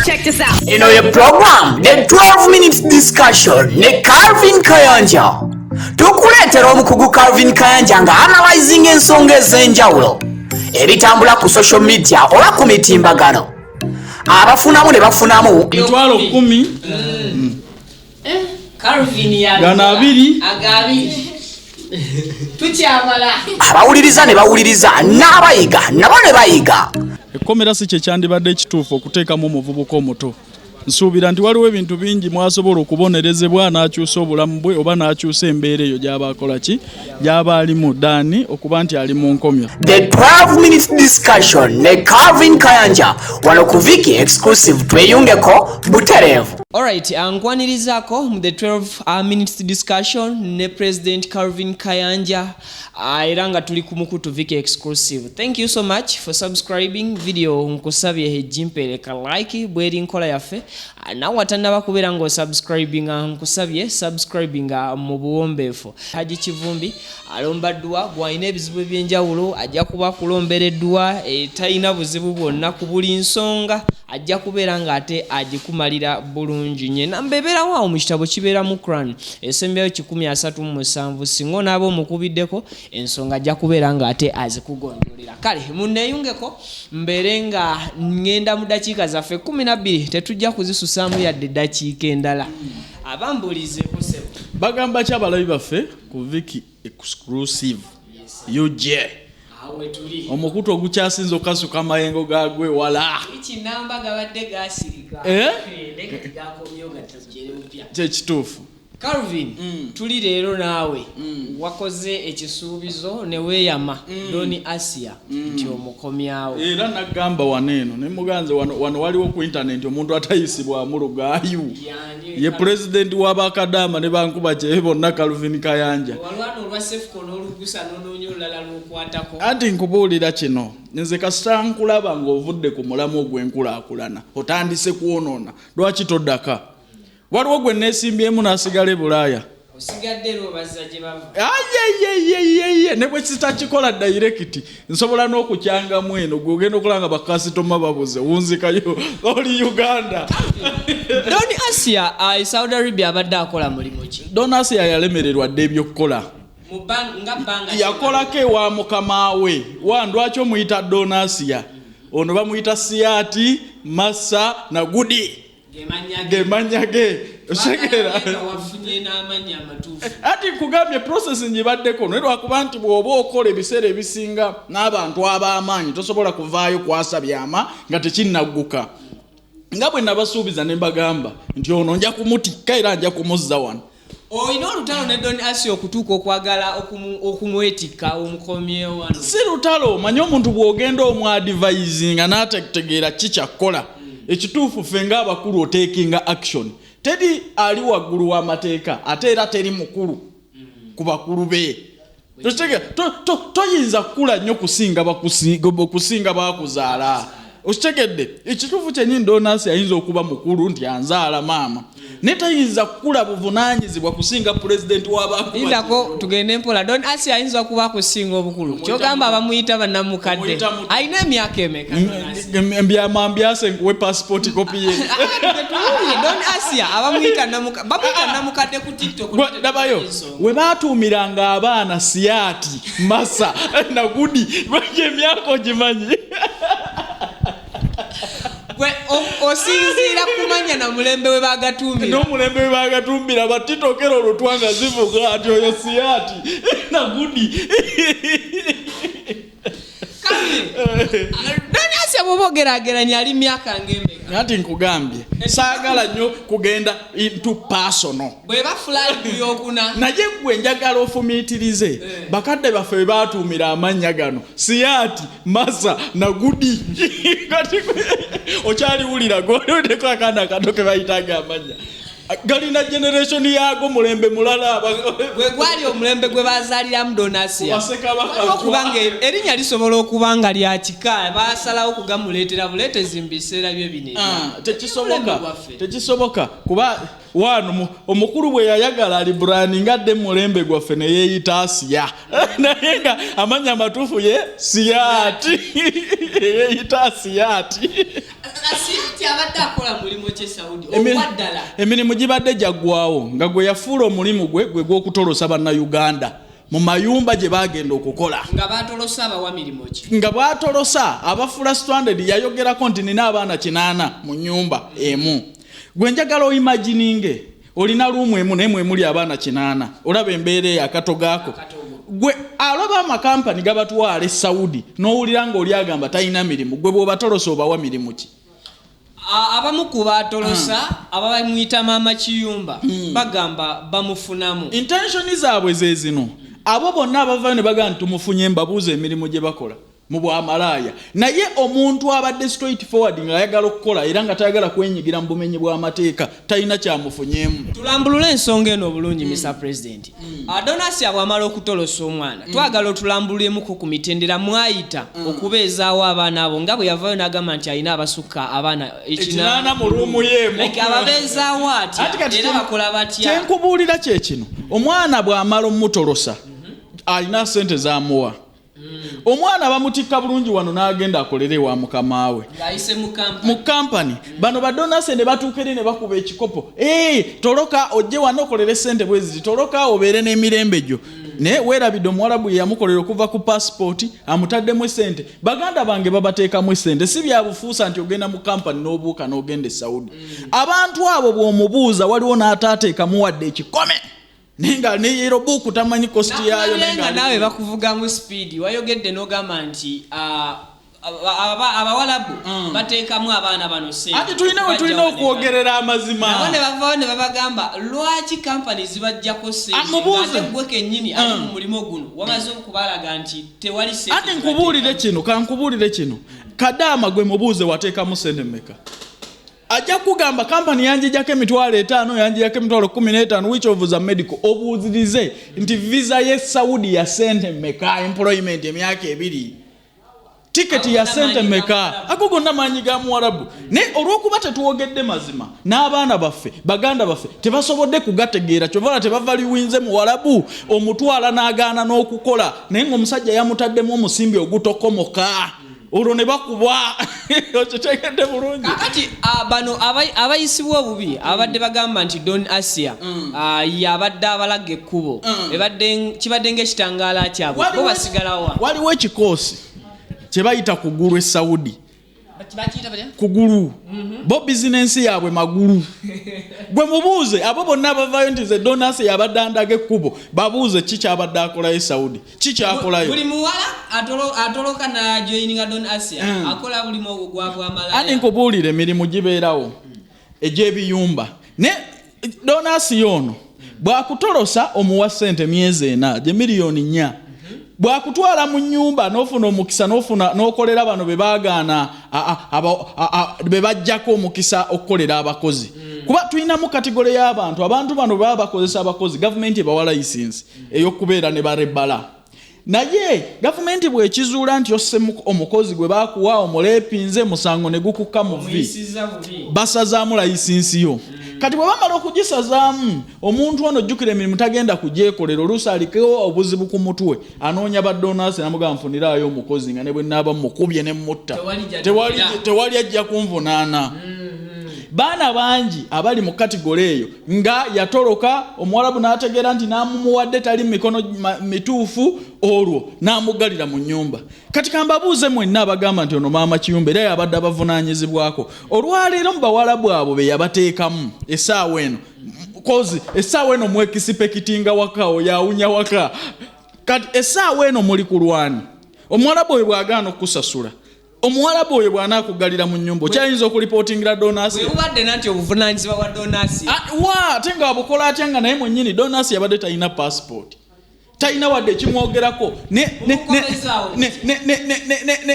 Check this out. Eno ye program The 12 Minutes Discussion ne Calvin Kayanja. Tukuleetera omukugu Calvin Kayanja nga analyzing ensonga ez'enjawulo ebitambula ku social media oba ku mitimbagano. Abafunamu ne bafunamu. 100,000. Calvin ya Gano abiri. Agabiri. Tukyabala. Abawuliriza ne bawuliriza n'abayiga nabo ne bayiga. Ekkomera si kye kyandibadde ekituufu okuteekamu omuvubuka omuto. Nsuubira nti waliwo ebintu bingi mwasobola okubonerezebwa n'akyusa obulamu bwe oba n'akyusa embeera eyo gy'aba akola ki, gy'aba alimu ddaani okuba nti ali mu nkomyo. The 12 Minutes Discussion ne Calvin Kayanja wano ku Viki Exclusive, tweyungeko butereevu. Alright, nkwanirizaako mu the 12 minutes discussion ne President Calvin Kayanja, era nga tuli ku mukutu Viki Exclusive. Thank you so much for subscribing. Video nkusabye ejimpereka like bweri nkola yaffe. Nawe atannaba kubeera ng'osubscribinga, nkusabye subscribinga mu buwombeefu. Haji Kivumbi alomba dduwa, gw'alina ebizibu eby'enjawulo ajja kuba akulombera edduwa etalina buzibu bwonna ku buli nsonga, ajja kubeera ng'ate agikumalira bulungi nnyo. Enamba ebeerawo awo mu kitabo kibeera mu Quran esembyayo 137, singa onaaba omukubiddeko ensonga ajja kubeera ng'ate azikugonjolera. Kale munneeyungeko mbeere nga ŋŋenda mu ddakiika zaffe 12, tetujja kuzisusaamu yadde eddakiika endala. Abambuulizeeko ssebo. Bagamba ki abalabi baffe ku Viki Exclusive UJ? Awo wetuli. Omukutu ogukyasinze okukasuka amayengo gaagwe wala. Ekinamba gabadde gasirika. Eh? Naye kati gakomyewo gatajjere bupya. Kyekituufu. Calvin, tuli leero naawe. Wakoze ekisuubizo ne weeyama Don Asia nti omukomyawo. Era nagamba wano eno ne muganze wano waliwo ku internet omuntu atayisibwamu lugaayu. Yani, Ye pulezidenti w'abakadaama ne bankuba kyebe bonna Calvin Kayanja. Walwana olwa Sefuko n'olugusa n'onoonya olulala lw'okwatako. Anti nkubuulira kino, nze kasita nkulaba ng'ovudde ku mulamu ogw'enkulaakulana otandise kwonoona, lwaki toddaka? Waliwo gwe neesimbyemu n'asigala e Bulaaya. Osigadde era obazza gye bava. Ayeyeyeyeye, ne bwe kitakikola direct nsobola n'okukyangamu eno, gwe ogenda okulaba nga bakasitoma babuze wunzikayo oli Uganda. Don Asia e Saudi Arabia abadde akola mulimu ki? Don Asia yalemererwa dda ebyokukola. Mu nga bbanga ki? Yakolako ewa mukama we. Wa lwaki omuyita Don Asia? Ono bamuyita Siati Massa Nagudi. Gemannya ge. Gemannya ge. Otegeera? Twagala nga wafunye n'amannya amatuufu. Ati nkugambye process ngibaddeko, naye lwakuba nti bw'oba okola ebiseera ebisinga n'abantu ab'amaanyi tosobola kuvaayo kwasa byama nga tekinnagguka. Nga bwe nabasuubiza ne mbagamba nti ono nja kumutikka era nja kumuzza wano. Olina olutalo ne Don Asia okutuuka okwagala okumwetikka omukomyewo wano. Si lutalo, omanyi omuntu bw'ogenda omwadvisinga n'ategeera ki kyakkola. Ekituufu ffe ng'abakulu oteekinga action. Teri ali waggulu w'amateeka ate era teri mukulu ku bakulu be. Toyinza kukula nnyo kusinga bakuzaala. Okitegedde? Ekituufu kyennyini Don Asia ayinza okuba mukulu nti anzaala maama, naye tayinza kukula buvunaanyizibwa kusinga pulezidenti w'abantu. Lindako tugende mpola. Don Asia ayinza okuba akusinga obukulu. Kyogamba abamuyita bannamukadde. Omuyita muto. Alina emyaka emeka Don Asia? Mbyama mbyase nkuwe passport copy ye. Tetuwulire Don Asia abamuyita bamuyita namukadde ku TikTok. Gwe, labayo we baatuumiranga abaana Siati Massa Nagudi, lwaki emyaka ogimanyi? Gwe osinziira kumanya na mulembe we bagatuumira. N'omulembe we bagatuumira batitokera olutwa nga zivuga ati oyo Siati Nagudi. Don Asia bw'oba ogeraageranya ali myaka ng'emeka? Anti nkugambye saagala nnyo kugenda into personal. Bw'eba flag yokuna. Naye gwe njagala ofumiitirize bakadde baffe bwe baatuumira amannya gano Siati Massa Nagudi. Kati okyaliwulira gw'oliwuddeko akaana akato ke bayitanga amannya galina generation yaago mulembe mulala. Gwe gwali omulembe gwe bazaaliramu Don Asia. Wasekabaka. Waliwo okubanga erinnya lisobola okuba nga lya kika, baasalawo kugamuleetera buleetezi mu biseera bye bino ebya. Omulembe gwaffe. Tekisoboka kuba wano omukulu bwe yayagala ali branding adde mu mulembe gwaffe ne yeeyita Asiya, naye nga amannya amatuufu ye Siati, yeeyita Asiati. Asiati abadde Abadde akola mulimu ki e Saudi? Ogwaddala. Emirimu gibadde gyaggwawo nga gwe yafuula omulimu gwe gwe gw'okutolosa Bannayuganda mu mayumba gye bagenda okukola. Nga batolosa abawa mirimu ki? Nga bwatolosa abafuula stranded. Yayogerako nti nina abaana 8 mu nyumba emu. Gwe njagala oimagininge olina room emu naye mwemuli abaana 8, olaba embeera eyo akatogaako. Gwe alaba amakampani gabatwala e Saudi n'owulira ng'oli agamba talina mirimu, gwe bw'obatolosa obawa mirimu ki? Abamu ku batolosa abamuyita maama kiyumba bagamba bamufunamu. Intention zaabwe ze zino. Abo bonna abavayo ne bagamba nti tumufunye, mbabuuza emirimu gye bakola mu bwamalaaya. Naye omuntu abadde straight forward ng'ayagala okukola era nga tayagala kwenyigira mu bumenyi bw'amateeka talina kyamufunyeemu. Tulambulule ensonga eno obulungi, Mr President. Don Asia bw'amala okutolosa omwana, twagala otulambululemuko ku mitendera mwayita okubeezaawo abaana abo, nga bwe yavaayo n'agamba nti alina abasukka abaana 8 mu room y'emu. Like ababeezaawo atya? Anti kati era bakola batya? Kyenkubuulira kye kino: omwana bw'amala omutolosa alina sente zamuwa. Omwana bamutikka bulungi wano n'agenda akolere ewa mukama we ng'ayise mu kampani. Mu kampani. Bano badonase ne batuuka eri ne bakuba ekikopo, "Eh, toloka ojje wano okolere sente bwe ziti, toloka obeere n'emirembe gyo." Naye weerabidde omuwalabu ye yamukolera okuva ku pasipooti amutaddemu esente. Baganda bange, babateekamu esente, si byabufuusa nti ogenda mu kampani n'obuuka n'ogenda e Saudi. Abantu abo bw'omubuuza, waliwo n'ataateekamu wadde ekikome, naye nga ne yellow book tamanyi cost yaayo, naye nga nga naawe bakuvugamu speed. Wayogedde n'ogamba nti abawalabu bateekamu abaana bano sente. Ati tulina we tulina okwogerera amazima. Nabo ne bavaayo ne babagamba lwaki kampani zibajjako sente, Ah, mubuuze. ng'ate gwe kennyini ali mu mulimu guno wamaze okubalaga nti tewali sente Ati nkubuulire kino, kankubuulire kino: kadaama gwe mubuuze wateekamu sente mmeka, ajja kugamba kampani yanjijako 50,000, yanjijako 15,000, which of the medical. Obuuzirize nti visa ye Saudi ya sente mmeka, employment emyaka 2, tiketi ya sente mmeka. Ago gonna maanyi ga muwarabu. Naye olw'okuba tetwogedde mazima n'abaana baffe, baganda baffe tebasobodde kugategeera, kyovala tebavaliwinze muwarabu omutwala n'agaana n'okukola, naye ng'omusajja yamutaddemu omusimbi ogutokomoka, olwo ne bakuba. Okitegedde bulungi? Kakati bano abayisibwa obubi abadde bagamba nti Don Asia yabadde abalaga ekkubo, kibadde ng'ekitangaala kyabwe, bo basigalawa? Waliwo ekikoosi kye bayita kugulu e Saudi. Bakiyita batya? Kugulu. Bo bizinensi yaabwe magulu. Gwe mubuuze abo bonna abavaayo nti ze Don Asia yabadde andaga ekkubo, babuuze ki kyabadde akolayo e Saudi, ki kyakolayo. Buli muwala atoloka na joininga Don Asia akola bulimu ogwo gwa Ani bwamalaya? Nkubuulira, emirimu gibeerawo egy'ebiyumba. Ne Don Asia ono bw'akutolosa omuwa ssente myezi 4 gye 4 miliyoni, bw'akutwala mu nnyumba n'ofuna omukisa n'ofuna n'okolera bano be baagaana be bajjako omukisa okukolera abakozi, kuba tulinamu category y'abantu. Abantu bano baba bakozesa abakozi, gavumenti ebawa layisinsi ey'okubeera ne barebala, naye gavumenti bw'ekizuula nti osse omukozi gwe bakuwa, omuleepinze, musango ne gukukka mu vi. Omuyisiza bubi. Basazaamu layisinsi yo. Kati bwe bamala okugisazaamu, omuntu ono jjukira emirimu tagenda kugyekolera, oluusi aliko obuzibu ku mutwe, anoonya badonasi namugamba nfuniraayo omukozi nga ne bwe naaba mukubye ne mutta Tewali gy'addukira. Tewali ajja kunvunaana. Baana bangi abali mu category eyo nga yatoloka omuwalabu n'ategeera nti n'amumuwadde tali mu mikono mituufu, olwo n'amuggalira mu nnyumba. Kati kambabuuze mwenna abagamba nti ono maama kiyumba era yabadde abavunaanyizibwako, olwaleero mu bawalabu abo be yabateekamu essaawa eno, kozi essaawa eno mwexpectinga waka oyo awunya waka. Kati essaawa eno muli kulwani, omuwalabu oyo bw'agaana okukusasula, omuwalabu oyo bw'anaakugalira mu nnyumba, okyayinza okureportingira Don Asia? Bwe bubadde nanti obuvunaanyizibwa bwa Don Asia. Ah, wa ate nga abukola atya nga naye mwennyini Don Asia yabadde talina passport, talina wadde ekimwogerako Mumukomezaawo.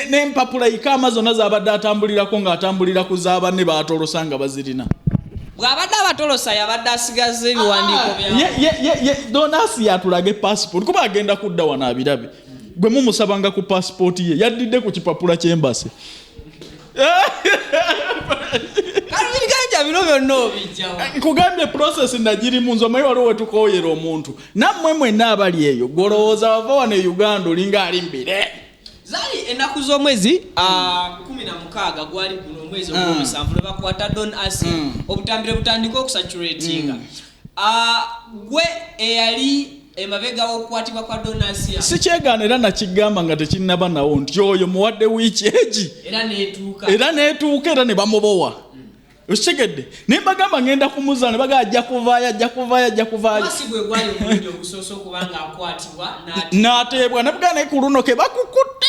N'empapula ikaama zonna zabadde atambulirako ng'atambulira ku z'abanne baatolosa nga bazirina. Bw'abadde abatolosa yabadde asigaza ebiwandiiko bya Ye Don Asia yatulage passport, kuba agenda kudda wano abirabe. Gwe mumusabanga ku passport ye, yaddidde ku kipapula ky'embassy. Calvin Kayanja, bino byonna obijjawo? Nkugambye process nagirimu nze. Omanyi waliwo wetukooyera omuntu, nammwe mwenna abali eyo, gwolowooza wava wano e Uganda olinga ali mbire. Zaali ennaku z'omwezi 16, gwali guno omwezi ogw'omusanvu, lwe bakwata Don Asia. Obutambire butandika okusaturatinga. Gwe eyali emabega w'okukwatibwa kwa Don Asia? Sikyegaana, era nakigamba nga tekinnaba nawo nti oyo muwadde wiiki egi. Era neetuuka. Era neetuuka, era ne bamubowa, okitegedde? Naye mbagamba ngenda kumuza, ne bagaa ajja kuvaayo, ajja kuvaayo, ajja kuvaayo. Si gwe gwali omulundi ogusoose okuba nga akwatibwa n'ate? N'ateebwa, nebugaa naye ku luno ke bakukutte,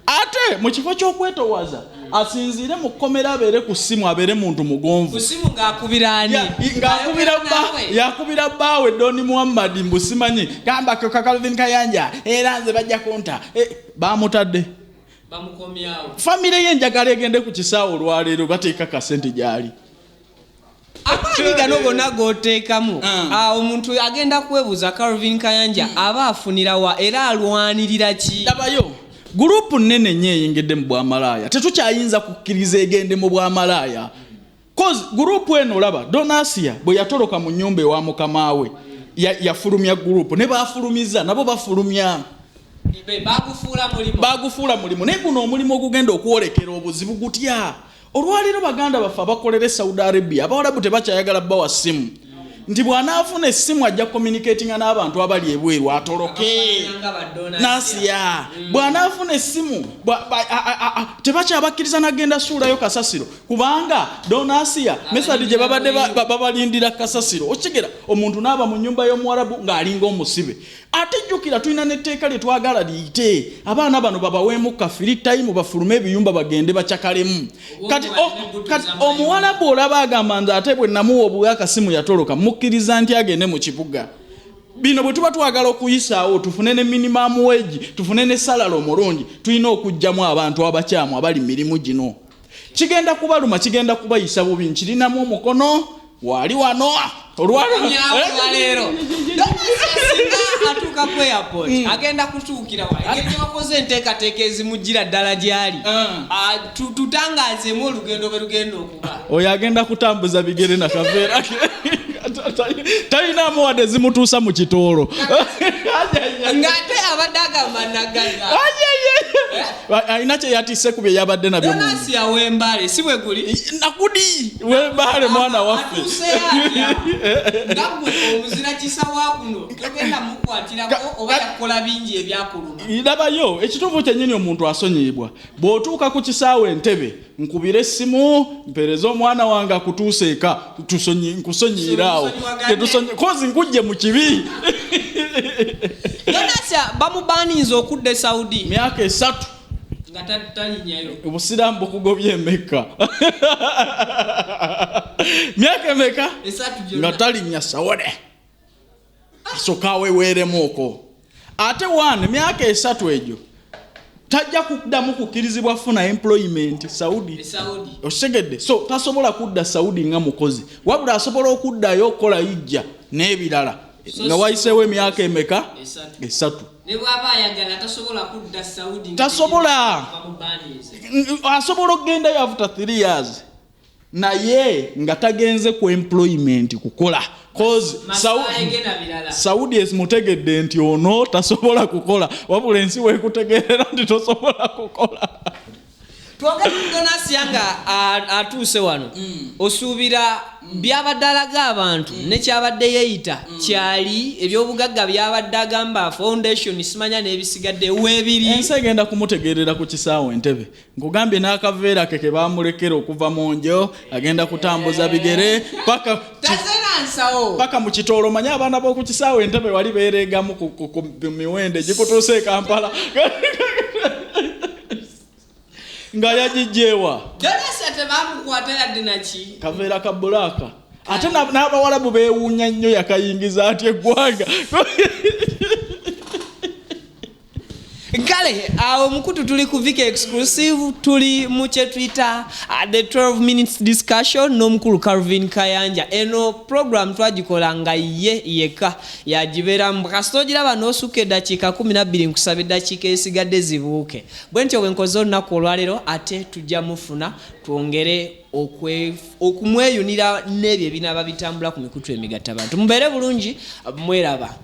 ate mu kifo ky'okwetowaza asinziire mu kkomera, abeere ku ssimu, abeere muntu mugonvu. Ku simu ng'akubira ani? Ng'akubira bba, yakubira bbaawe Doni Muhammad, mbu simanyi gamba ka Calvin Kayanja, era nze bajja kunta. Bamutadde. Bamukomyawo. Famire ye njagala egende ku kisaawe olwaleero, bateeka kasente gyali. Amaanyi gano gonna g'oteekamu, omuntu agenda kwebuuza, Calvin Kayanja aba afunirawa era alwanirira ki? Labayo group nene nnyo eyingidde mu bwamalaaya. Tetukyayinza kukkiriza egende mu bwamalaaya, cause group eno, olaba Donasia bwe yatoloka mu nnyumba ewa mukama we, yafulumya group, ne bafulumiza nabo bafulumya. Bagufuula mulimu. Bagufuula mulimu, naye guno omulimu ogugenda okwolekera obuzibu gutya olwaleero? Baganda baffe abakolera e Saudi Arabia, abawalabu tebakyayagala bawa ssimu, nti bw'anaafuna essimu ajja communicatinga n'abantu abali ebweru atoloke. Nga ba Donasia. Nasiya bw'anaafuna essimu tebakyabakkiriza nagenda suulayo kasasiro, kubanga Donasiya mesadi gye babadde babalindira kasasiro. Okigera omuntu n'aba mu nnyumba y'omuwarabu ng'alinga omusibe. Ate jjukira tulina n'etteeka lye twagala liyite, abaana bano babaweemu ka free time, bafulume ebiyumba bagende bacakalemu. Kati kati omuwalabu olaba agamba nze ate bwe namuwa obuwe akasimu yatoloka, mukkiriza nti agende mu kibuga. Bino bwe tuba twagala okuyisaawo, tufune ne minimum wage, tufune ne salary omulungi, tulina okuggyamu abantu abakyamu abali mu mirimu gino. Kigenda kubaluma, kigenda kubayisa bubi. Nkirinamu omukono waali wano olwaleero. Singa atuuka ku airport, agenda kutuukira wa? Engeri gye bakoze enteekateeka ezimugira ddala gy'ali, tutangazeemu olugendo bwe lugenda okuba. Oyo agenda kutambuza bigere nakaveera ke, talinamu wadde zimutuusa mu kitoolo. Ng'ate abadde agamba naggaga. Alina kye yatisse ku bye yabadde nabyo mu Donasi aw'Embaale, si bwe guli? Nakudi wembaale, mwana waffe. Atuuseyo atya nga gwe omuzira kisa wa kuno togenda mukwatirako oba yakukola bingi ebyakuluma? Labayo ekituufu kyennyini, omuntu asonyiyibwa. Bw'otuuka ku kisaawe Entebe, nkubira essimu, mpeereze omwana wange akutuusa eka, nkusonyiiraawo. Tusonyiwagane. Cause nkujje mu kibi. Donasi bamubaninza okudda e Saudi. Myaka 3. Nga talinyayo. Obusiraamu bukugobye emeka? Myaka emeka? 3 Nga gyonna. talinnya sawode, asooka aweweeremu okwo. Ate one, emyaka 3 egyo tajja kuddamu kukkirizibwa kufuna employment Saudi. E Saudi. Okitegedde? So tasobola kudda Saudi nga mukozi, wabula asobola okuddayo okukola hijja n'ebirala nga wayiseewo emyaka emeka? 3. 3. Ne bw'aba ayagala tasobola kudda Saudi nga Tasobola. bamubaninze. Asobola okugendayo after 3 years, naye nga tagenze ku employment kukola, cause Masaaye ge na birala. Saudi emutegedde nti ono tasobola kukola, wabula ensi weekutegeerera nti tosobola kukola. Twogere ku Donasiya nga atuuse wano. Osuubira byabadde alaga abantu nekyabadde yeeyita kyali ebyobugagga byabadde agamba foundation simanya n'ebisigadde weebiri? Ensi egenda kumutegeerera ku kisaawe Entebe. Nkugambye, n'akaveera ke ke bamulekera okuva mu njo, agenda kutambuza bigere paka Tazena nsawo. Paka mu kitoolo. Manye abaana b'oku kisaawe Entebe wali beereegamu ku miwendo egikutuusa e Kampala nga yagijjeewa. Donasiya tebamukwata yadde naki? Kaveera ka black, ate n'abawalabu beewuunya nnyo yakayingiza atya eggwanga. Kale awo mukutu tuli ku Vika Exclusive, tuli mu kyetuyita the 12 minutes discussion n'omukulu Calvin Kayanja. Eno program twagikola nga ye yekka yagibeeramu. Kasita ogiraba n'osukka eddakiika 12, nkusaba eddakiika esigadde zibuuke. Bwe ntyo bwe nkoze olunaku olwaleero, ate tujja mufuna twongere okumweyunira n'ebyo ebinaaba bitambula ku mikutu emigatta bantu. Mubeere bulungi, mweraba.